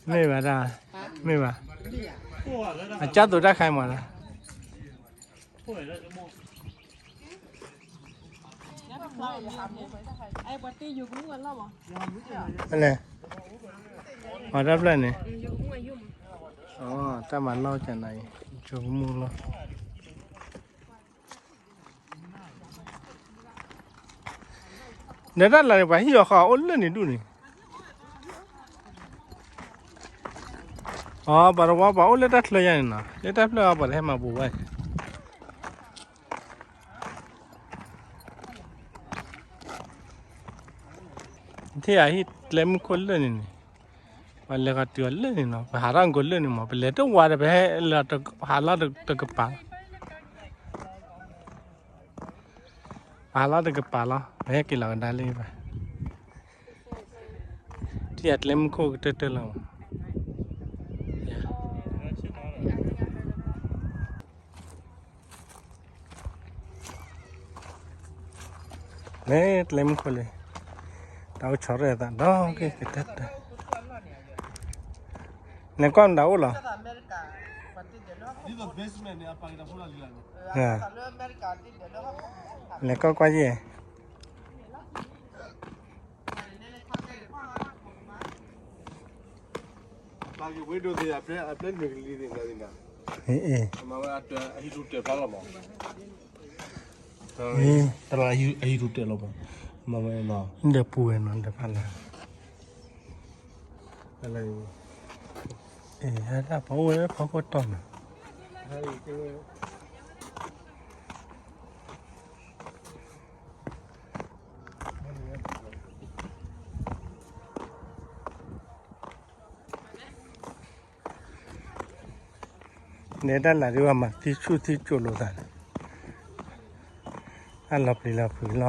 မ့ၢ်ဘၣ်ဒၣ်, မ့ၢ်ဘၣ်, အကၢ်သိးတၢ်ခါမးလၢ, လဲၣ်, ပှၤတၢ်ဖျၢၣ်န့ၣ်, တၢ်မၤလီၢ်ကနၤအံၤ, ယိၤကမူၣ်လီၢ် ဒီးတၢ်လၢ်န့ၣ် ပှၤဟံၣ်အီၤဃီအိၣ်လၢန့ၣ်ဒူၣ်န့ၣ်, အပှၤတဝီပှၤအိၣ်လၢတၢ်ချၢယါန့ၣ်နီၤ, လၢတၢ်ဖျၢၣ်အပှၤတဟဲမၤပူၤဝဲ, ထံၣ်ယၤဟံၣ်ကျဲမုၢ်ခိၣ်လၢာ်န့ၣ်န့ၣ်, ပှၤလဲၤဃီတုၤအီၤလၢာ်န့ၣ်နီၤ, ပဟးထီၣ်ကိးလၢာ်န့ၣ်မး, ပလဲၤတဝါဒီး ပဟဲလီၤဟးလီၤတကပၤ ပဟးလီၤတကပၤလီၤ, ပဟဲက့ၤလီၤကဒါလၢဘၣ်, ထံၣ်ယၤကျဲမုၢ်ခိၣ်ကတၢၢ်တၢၢ်လီၤ, လဲၤကျဲမုၢ်ခိၣ်လံ, တၢ်အိၣ်ဆီၣ်ရဲၣ်သးဒီးက့ၤကတၢၢ်တၢၢ်, လဲၤကွၢ်မတၤအိၣ်လီၤ, လဲၤကွၢ်ကွၢ်ယဲၢ် အ့ၣ်, တလီၤအဟံၣ်ထူၣ်တဲာ်လီၤဘၣ်, မၤဝဲလီၤ, ဒီးပူၤဝဲနီၤ ဒီးဖးလၢ်, အ့ၣ် ဟဲဒၣ်ပှၤအိၣ်ဝဲဖီခိၣ်တီၢ်နီၤ နဲဒၣ်လၢဒုးဝဲမၤသံဆူၣ်သံကၠိလိာ်သးန့ၣ်, အလီၤပျံၤလီၤဖုးလီၤ,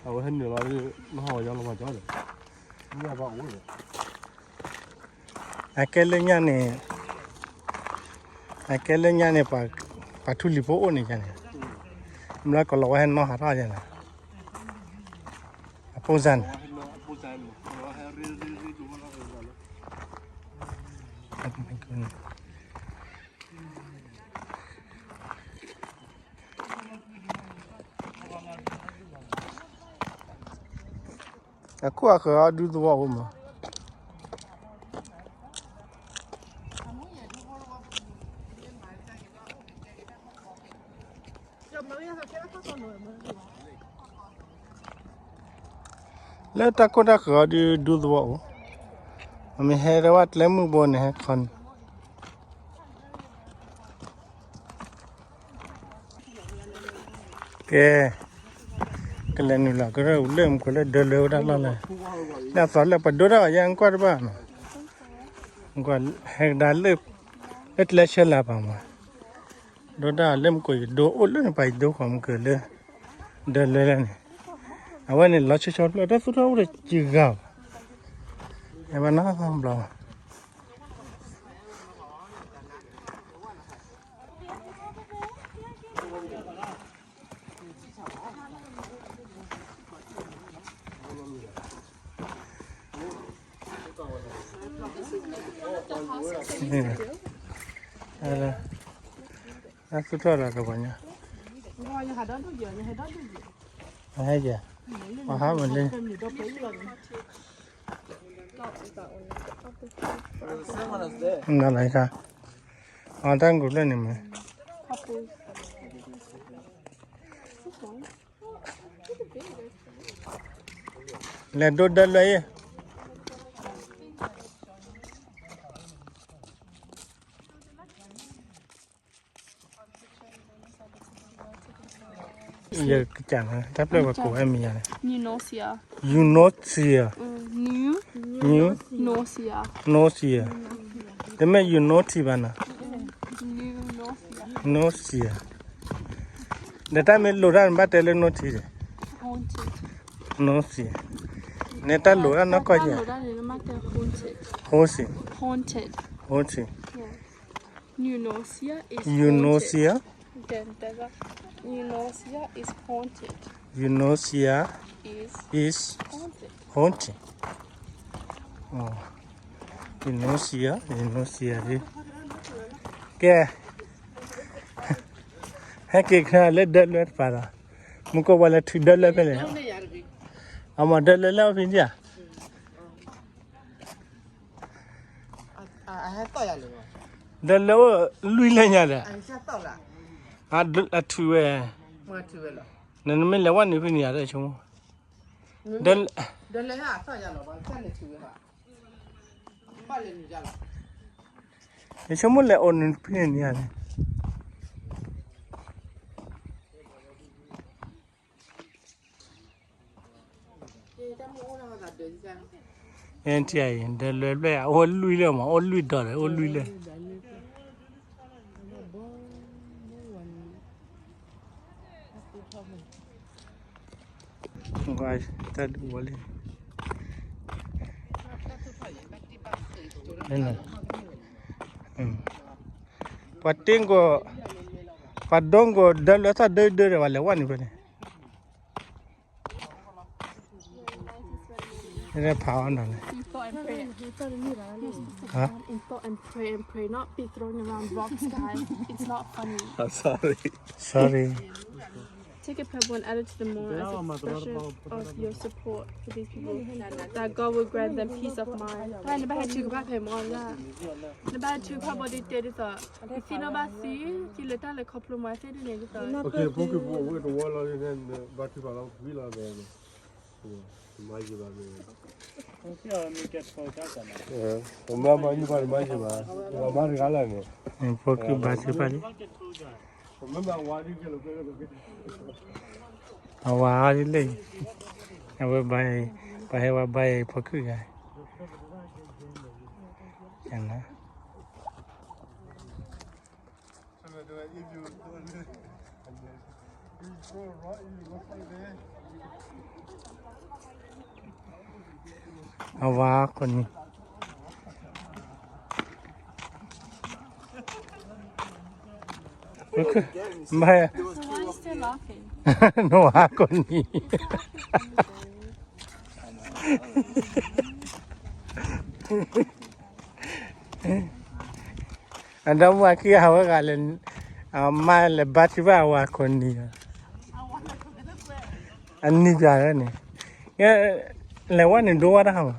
အဝဲဟဲနုာ်လီၤ, နဟီၣ်ဝဲယီလီၤမၤကီဒီး, အကဲလၢညါန့ၣ်, အကဲလၢညါန့ၣ်, ပှၤထူလံၤဖိအိၣ်န့ၣ်ယါန့ၣ်, ဘျီကလီၤဝဲဟဲနီၢ်ဟးထီၣ်ယါန့ၣ်, အပိၢ်စၢ်န့ၣ် အခိၣ်အဃၢၤအီၤဒုးသဝီအိၣ်မး, လၢတၢ်ခိၣ်တၢ်ဃၢၤအီၤဒုးဒူသဝီအိၣ်, မ့ၢ်ဟဲဒၣ်ဝဲကျဲမုၢ်ဘိန့ၣ်ဟဲခီန့ၣ် ကဲ, ကလဲၤနုာ်လီၤကရၢၢ်အူလၢၢ်မူခိၣ်လၢဒၢလၢဝဲဒၣ်လီၢ်လၢ, လၢအသီလၢပှၤဒိတၢ်အီၤယဲၢ်ကွၢ်တဘၣ်နီၤ, ကွၢ်ဟဲကဒါလၢ, လၢကျဲဆၢလၢပၤမး, ဒိတၢ်အီၤလၢမူခိၣ်ယဒိအိၣ်လၢန့ၣ် ပှၤယဒိဃီမူခိၣ်လၢ, ဒၢလၢလၢန့ၣ်, အဝဲန့ၣ်လီၤဆီဆီဖျၢၣ် တၢ်သူၣ်ထီၣ်အိၣ်ဒီးစံဂၤဘၣ်, အဝဲနီၢ်သီဘျီ တၢ်သူၣ်ထီၣ်ဒီးတပှၤညါ, ဟဲယၤ, ပှၤဟးမၤလၢ နလၢခါ, အတၢ်ကူၣ်ဖျၢၣ်န့ၣ်မ့ၢ်, လဲၤဒိဒၢလွဲအံၤ, ယကစၢ်န့ၣ် တၢ်ဖျၢၣ်ပှၤကိးဝဲမံၤယၤန့ၣ်, eunosia, eunosia, eunosia, တမ့ၢ် eunosis ဘၣ်နီၤ, eunosia, eunosia, ဒီးတၢ်မ့ၢ်လိာ်တၢ်န့ၣ် ဘၣ်တဲလၢ nosis ဒီး, eunosia, န့ၣ်တၢ်လိာ်တၢ်နီၢ်ကီၢ်ယဲၢ်, haunted, haunted, eunosia, eunosia, eunosia, is haunted. ယနီၢ်ဆံးဧါ, ယနီၢ်ဆံးဧါ, ကဲ, ဟဲက့ၤခါလၢဒၢလွဲတပၤဒီး, မူကီၢ်ဝဲလၢထုးဒၢလွဲဖဲလဲၣ်, အမၤဒၢလွဲလၢအဖံဒံဧါ, ဒၢလွဲအိၣ်လွံၢ်လၢညါဒီး, အထုးဝဲ, နမ့ၢ်လဲၤဝဲန့ၣ်ဖဲန့ၣ်ယါဒီးဆိကမိၣ်, ဒၢလွဲ, ယဆိကမိၣ်လဲၤအိၣ်နုာ်ဖဲန့ၣ်ယါန့ၣ်, အဲ ထံအံၤ ဒၢလွဲဖျၢၣ်အိၣ်လွံၢ်လၢမး, အိၣ်လွံၢ်ဒီး အိၣ်လွံၢ်လၢ, တၢ်ဒုးဝီလံ, ပှၤတ့ၢ်ကီး, ပှၤဒိကီးဒၢလွဲသၣ်ဒၢဒၢဒီး ပှၤလဲၤဝဲန့ၣ်ဖဲန့ၣ် He thought and pray. Huh? In thought and pray and pray, not be throwing around rocks, guys. It's not funny. I'm sorry. Sorry. Take a pebble and add it to the moral as an expression of your support for these people, that God will grant them peace of mind. နဘၣ်ဟဲထုကဖၣ်ဖဲမီၤလၢ, နဘၣ်ဟဲထုကဖၣ်ဘီဒ်တဲဒ်သိး, နသ့ၣ်နီၣ်ဘၣ်သံ, ယလဲၤတၢ်လဲၤခီဖျိမၤသ့ၣ်ဒ်န့ၣ်ဒ်သိး, မ့ၢ်မၤယံၤဘၣ်, မၤတဂၤလၢ်န့ၣ်, ဖိခုဘါထုကဖၣ်လံ, အဝၤအီၤဒ်လဲၣ်, အဝဲဘါအံၤ, ပှၤဟဲဝဲဘါအံၤဖိခုဂၤ, ကန အဝၤခိၣ်နံၤ, ဘၣ်, နဝၤခိၣ်နံၤ, အဒီမါခံဂၤဝဲဂၤလဲၣ်, အမါလဲၤဘါထုကဖၣ်အဝၤခိၣ်နံၤ, အနံၤပၠးဝဲန့ၣ်, လဲၤဝဲန့ၣ်ဒိဝဲတၢ်ဟးမး,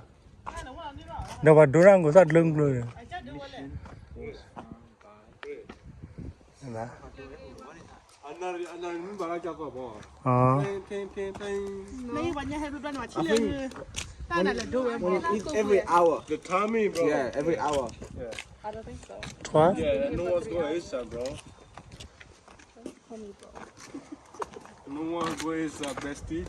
ဒီးပှၤဒိတၢ်ဂိၤသၣ်ကျိကျိန့ၣ် When you eat every hour. The timing, bro. Yeah, every hour. Yeah. I don't think so. Twice? Yeah, no one's going inside, bro. No one's going inside, bestie.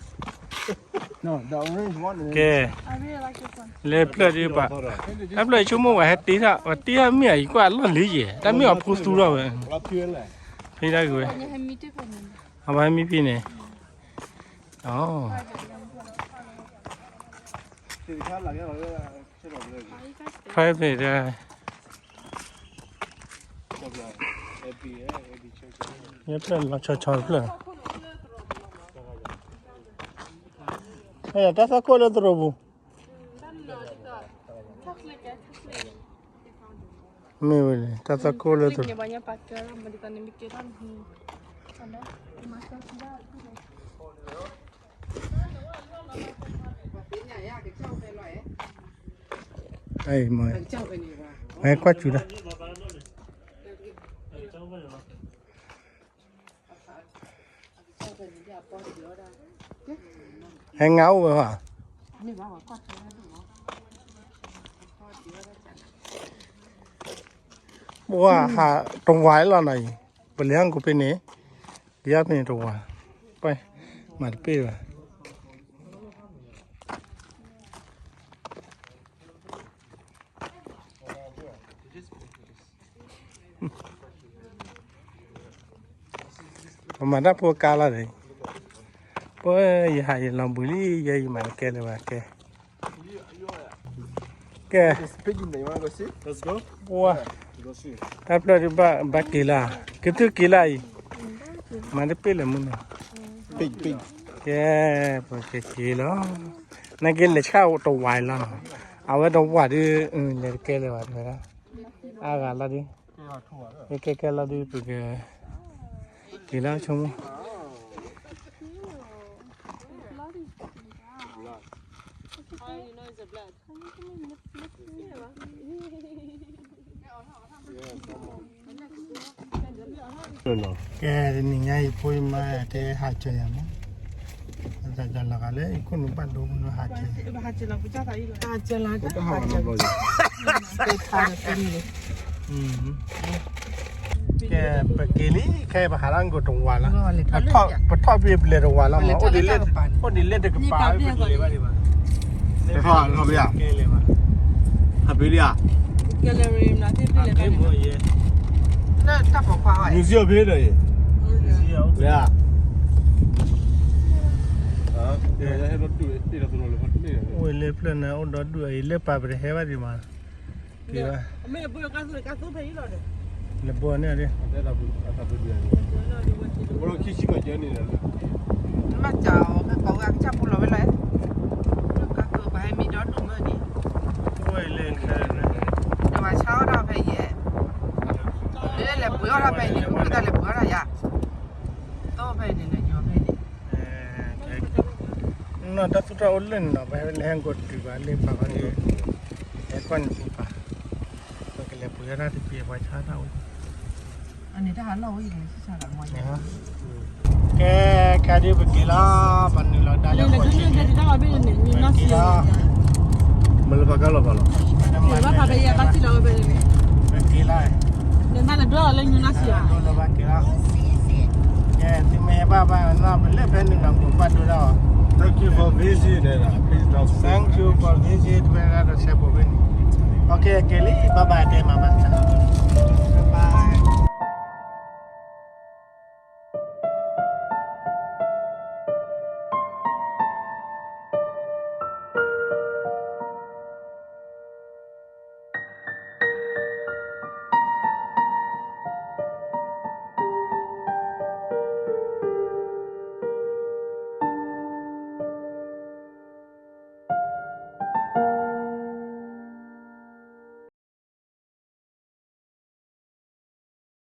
No, the orange one is ကဲ, I really like this one. လဲၤဖျၢၣ်ဒံးဘၣ်, တၢ်ဖျၢၣ်ဆိကမိၣ်ဝဲဟဲတ့ထီၣ်, ဝဲတ့ထီၣ်မ့ၢ်အံၤကွၢ်လီၢ်လံယဲၢ်, တၢ်မ့ၢ်အီၤဖိသူထီၣ်ဝဲ, ဖဲဒၣ်က့ၤဝဲ, အဝဲမံဖံန့ၣ်, အ private ဒၣ်, ဖျၢၣ်လီၤဆီဆီတဖျၢၣ်, တၢ်သးခိၣ်လၢသရိာ်ပူၤ မ့ၢ်ဝဲန့ၣ် တၢ်သးခိၣ်လၢသရိာ်, အဲ မ့ၢ်, မ့ၢ်ကွၢ်စူၤဒၣ် ဟဲငါအိၣ်ဝဲဘၣ်, ပှၤဟးတဝၤလီၤနီၤအံၤ, ပလဲၤဟီၣ်ခိၣ်ဖဲန့ၣ်, ကယါဖဲန့ၣ်တဝၤ, ပှၤမၤတပ့ၢ်ဘၣ်. ပမၤတၢ်ဖိကါလီၤန့ၣ်, ပှၤယဟးယလီၤဘှံးလံ ယဲယမၤတကဲလၢၤဘၣ်ကဲ, ကဲ, ပှၤ, တၢ်ဖျၢၣ်ဒုးဘၣ်က့ၤလၢ, ကသုက့ၤလၢအံၤ, မၤတပ့ၢ်လၢမုၢ်နီၤ, ပ့ၢ်ပ့ၢ် ကဲ, ပကက့ၤလီၤ. နက့ၤလဲၤဆှၣ်တဝးလီၤနီၤ. အဝဲတဝးဒုး လဲၤတကဲလၢၤဘၣ်တဲဝဲဒၣ်. အါဂၤလီၤဒုး, ကဲကဲလီၤဒုး ပကက့ၤလီၤဆိကမိၣ်. ကဲ, တနံၤညါအံၤ ဖိယမါတဲဟးစၢၤယၤမး, တၢ်လီၤဂာ်လၢယခိၣ်နူာ်ဘၣ်ဒိမး ဟးစၢၤယၤ, ဟးစၢၤလီၤ, ကဲ, ပက့ၤလံ, ခဲအံၤပဟးလၢကိးတဝးလီၤ, ပထီၣ်ဘ့ၣ်ပလဲၤတဝးလီၤမး, အိၣ်ဒ်လဲၣ်တကပၤ, ပကလဲၤဘၣ်ဒံးဘၣ်, ဟးဖဲလံဧါ, နစံၣ်အီၤဖဲဒီးအံၤ, အိၣ်လၢဖျၢၣ်န့ၣ် အိၣ်ဒီဒူၣ်အံၤ လၢပၢ်ပတဟဲဘၣ်ဒံးမး, က့ၤဘၣ်, လဲၤဘိန့ၣ်ဒၣ် နဘၣ်စးအီၤ ကကိးဝဲအကစၢ်ဖိလီၤဝဲလီၤ, ကကိးပှၤဟဲမံဒီဒူၣ်မ့ၢ်ဒံး, ဝဲလဲၤခဲ, ဒီးပှၤဆါအီၣ်တၢ်ဖဲအံၤ, လဲၤပှ့ၤအီၣ်တၢ်ဖဲအံၤန့ၣ် ပကတၢ်လဲၤပှ့ၤအီၣ်တၢ်ယၤ, တဖဲအံၤန့ၣ် လဲၤညီဖဲအံၤန့ၣ်, နီၢ်တၢ်သူၣ်ထီၣ်အိၣ်လၢန့ၣ်နီၤ, ပဟဲလဲၤဟဲကိးတုၤဘၣ်လၢပၢ်ဘၣ်န့ၣ်, ဟဲကွၢ်န့ၣ်ပၢ်, ပကလဲၤပှ့ၤအီၣ်တၢ်တပှ့ၤပှၤဆါတၢ်ဝဲ ကဲ, ကဲဒုးပက့ၤလီၤ, ပနုာ်လီၤဒါလၢခိၣ်ဆံ, ပက့ၤလီၤ, မ့ၢ်လၢပှၤကလီၤပှၤလီၤ, ပက့ၤလီၤ, လၢဘၣ်က့ၤလီၤ, ကဲ, သုမ့ၢ်ဟဲဘၣ်ဘၣ်နီၤ ပလၢဖဲနုာ်လီၤပှၤဘၣ်ဒိဒၣ်အီၤ, Thank you for visit, please don't, thank you for visit ဝဲဒၣ်ဒီးစဲးဘိးဖဲန့ၣ်, ကဲလံ, bye bye တဲမးဘၣ်, bye bye.